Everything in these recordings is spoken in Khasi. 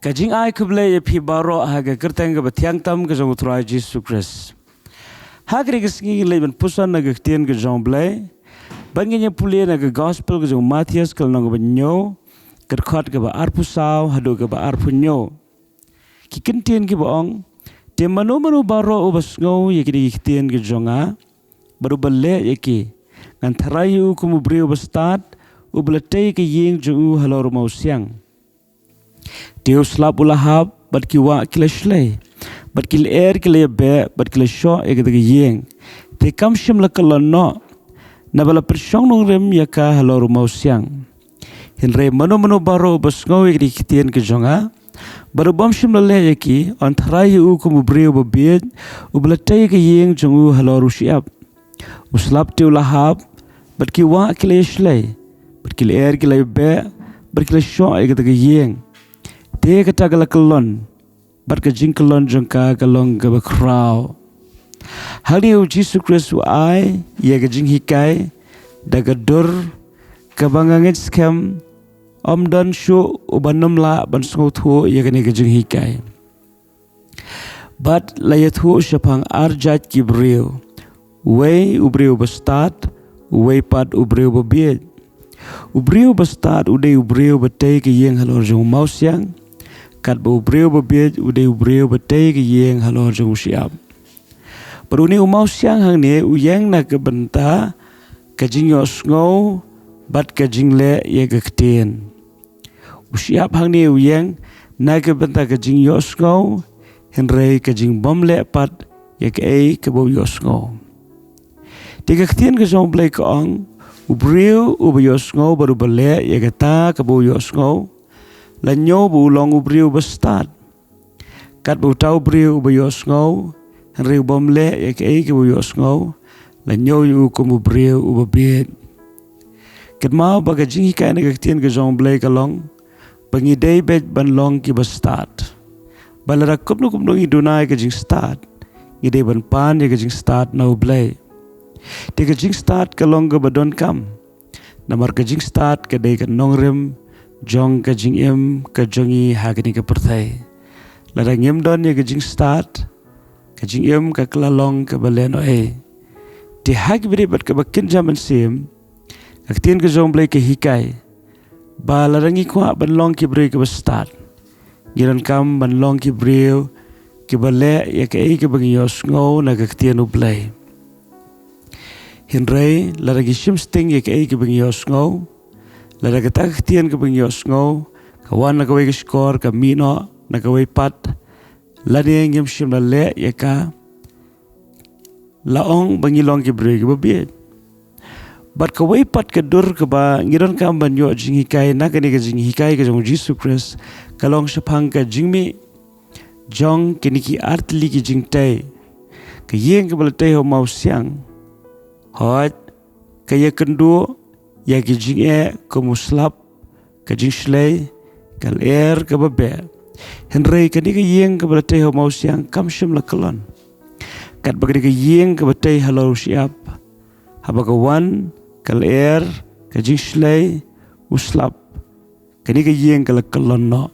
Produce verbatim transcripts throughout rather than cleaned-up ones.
Ka jingai khublei ïa phi baroh ha ka kyrteng kaba thiang tam ka jong U Trai Jisu Khrist. Ha kane ka sngi ngin leit ban puson na ka ktien ka jong U Blei. Ban ngin ïa pule na ka gospel ka jong u Mathaios ka lynnong kaba hynñiew, ka dkhot kaba arphew saw haduh kaba arphew hynñiew. Ki kyntien kiba ong, te mano mano baroh uba sngew ïa kine ki ktien ka jong nga, bad uba leh ïa ki, ngan tharai ïa u kum u briew uba stad, uba la tei ka ïing jong u halor u mawsiang. Te u slap u la hap, bad ki wah ki la shlei, bad ki lyer ki la ïabeh, bad ki la shoh ïa kata ka ïing. Te kam shym la kyllon noh, naba la pynshong nongrim ïa ka halor u mawsiang. Hynrei mano mano baroh uba sngew ïa kine ki ktien ka jong nga, bad u bym shym la leh ïa ki, yn tharai ïa u kum u briew uba bieit, uba la tei ka ïing jong u halor u shyiap. U slap te u la hap, bad ki wah ki la ïashlei, bad ki lyer ki la ïabeh, bad ki la shoh ïa kata ka ïing. Te kata ka la kyllon, bad ka jingkyllon jong ka ka long kaba khraw. Hangne U Jisu Khrist u ai ïa ka jinghikai da ka dur kaba nga ngeit skhem ym don shuh uba nym lah ban sngewthuh ïa kane ka jinghikai. Bad la ïathuh shaphang ar jait ki briew. Uwei u briew uba stad, uwei pat u briew uba bieit. U briew uba stad u dei u briew uba tei ka ïing halor jong u mawsiang, katba u briew uba bieit u dei u briew uba tei ka ïing halor jong u shyiap. Bad une u mawsiang hangne u ïeng na ka bynta ka jingïohsngew bad ka jingleh ïa ka ktien. U shyiap hangne u ïeng na ka bynta ka jingïohsngew, hynrei ka jingbymleh pat ïa kaei kaba u ïohsngew. Te ka ktien ka jong U Blei ka ong, u briew uba ïohsngew bad uba leh ïa kata kaba u ïohsngew, la ñiew ba u long u briew uba stad. Katba uta u briew uba ïohsngew, hynrei u bym leh ïa kaei kaba u ïohsngew, la ñiew ïa u kum u briew uba bieit. Kynmaw ba ka jinghikai na ka ktien ka jong U Blei ka long, ba ngi dei beit ban long kiba stad. Ba lada kumno kumno ngi duna ïa ka jingstad, ngi dei ban pan ïa ka jingstad na U Blei. Te ka jingstad ka long kaba donkam. Namar ka jingstad ka dei ka nongrim jong ka jingim ka jong ngi ha kane ka pyrthei. Lada ngim don ïa ka jingstad, ka jingim ka la long kaba lehnohei. Te ha ki briew bad kaba kynja mynsiem, ka ktien ka jong U Blei ka hikai ba lada ngi kwah ban long ki briew kiba stad, ngi donkam ban long ki briew kiba leh ïa kaei kaba ngi ïohsngew na ka ktien U Blei. Hynrei lada ngi shim sting ïa kaei kaba ngi ïohsngew, lada kata ka ktien kaba ngi ïohsngew ka wan na kawei ka shkor, ka mih noh na kawei pat, lane ngim shym la leh ïa ka, la ong ba ngi long ki briew kiba bieit. Bad kawei pat ka dur kaba ngi donkam ban ïoh jinghikai na kane ka jinghikai ka jong U Jisu Khrist, ka long shaphang ka jingmih jong kine ki artylli ki jingtei. Ka ïing kaba la tei ha u mawsiang, hooid, ka ïakynduh ïa ki jingeh kum u slap, ka jingshlei, ka lyer kaba beh. Hynrei kane ka ïing kaba la tei ha u mawsiang kam shym la kyllon. Katba kane ka ïing kaba tei halor u shyiap, haba ka wan ka lyer, ka jingshlei, u slap, kane ka ïing ka la kyllon noh.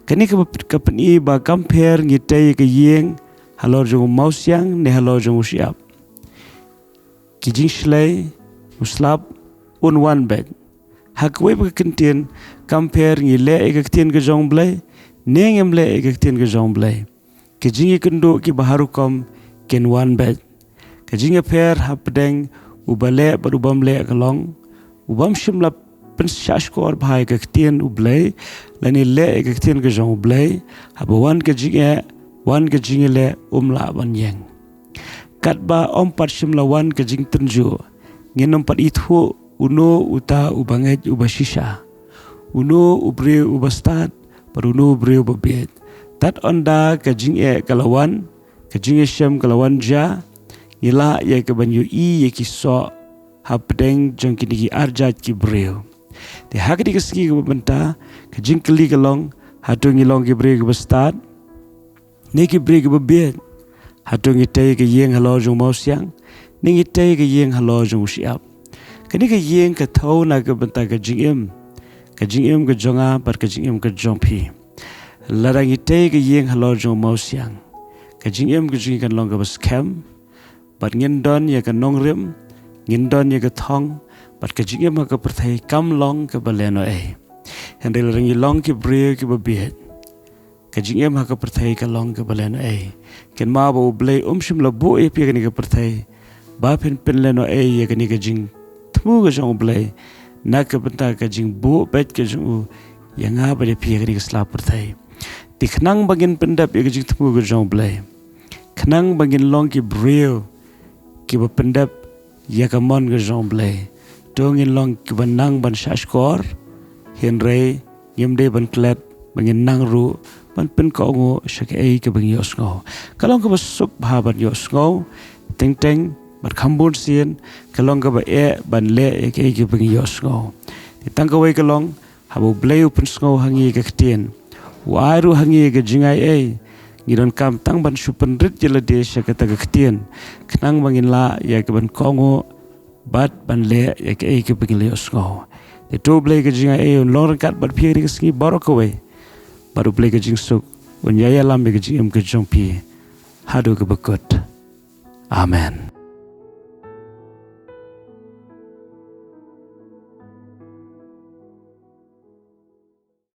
Kane ka, ka pyni ba kam pher ngi tei ka ïing halor jong u mawsiang ne halor jong u shyiap. Ki jingshlei, u slap, un wan beit. Ha kawei pat ka kyntien, kam pher ngi leh ïa ka ktien ka jong U Blei ne ngim leh ïa ka ktien ka jong U Blei. Ki jingïakynduh kiba ha rukom kin wan beit. Ka jingïapher hapdeng uba leh bad u bym leh ka long, u bym shym la pynshah shkor bha ïa ka ktien U Blei lane leh ïa ka ktien ka jong U Blei, haba wan ka jingeh, wan ka jingïaleh, um lah ban ïeng. Katba ym pat shym la wan ka jingtynjuh, ngin ym pat ithuh uno uta u bangeit u bashisha, uno u briew u bastad, bad uno u briew u babieit. Tad ynda ka jingeh ka la wan, ka jingïashem ka la wan jia, ngi lah ïa ka ban ïohi ïa ki soh hapdeng jong kine ki arjait ki briew. Te ha kane ka sngi kaba mynta, ka jingkylli ka long, hato ngi long ki briew ki bastad ne ki briew ki babieit? Hato ngi tei ka ïing halor jong u mawsiang ne ngi tei ka ïing halor jong u shyiap? Kane ka ïing ka thew na ka bynta ka jingim, ka jingim ka jong nga bad ka jingim ka jong phi. Lada ngi tei ka ïing halor jong u mawsiang, ka jingim ka jong ngi kan long kaba skhem, bad ngin don ïa ka nongrim, ngin don ïa ka thong, bad ka jingim ha ka pyrthei kam long kaba lehnohei. Hynrei lada ngi long ki briew kiba bieit, ka jingim ha ka pyrthei ka long kaba lehnohei. Kynmaw ba U Blei um shym la buh ïa phi ha kane ka pyrthei ba phin pynlehnohei ïa kane ka jingthmu ka jong U Blei, na ka bynta ka jingbuh beit ka jong u ïa nga bad ïa phi ha kane ka sla pyrthei. Te khnang ba ngin pyndep ïa ka jingthmu ka jong U Blei, khnang ba ngin long ki briew kiba pyndep ïa ka mon ka jong U Blei, to ngin long kiba nang ban shahshkor, hynrei ngim dei ban klet ba ngin nang ruh ban pynkohnguh sha kaei kaba ngi ïohsngew. Ka long kaba suk bha ban ïohsngew teng teng bad kham bun sien, ka long kaba eh ban leh ïa kaei kaba ngi ïohsngew. Te tang kawei ka long, haba U Blei u pynsngew ha ngi ka ktien, u ai ruh ha ngi ka jingaiei, ngi donkam tang ban shu pynrit ïa lade sha kata ka ktien, khnang ba ngin lah ïa ka ban kohnguh bad ban leh ïa kaei kaba ngi la ïohsngew. Te to U Blei ka jingaiei un long ryngkat bad phi ha kane ka sngi baroh kawei, bad U Blei ka jingsuk un ïalam ïa ka jingim ka jong phi haduh kaba kut. Amen.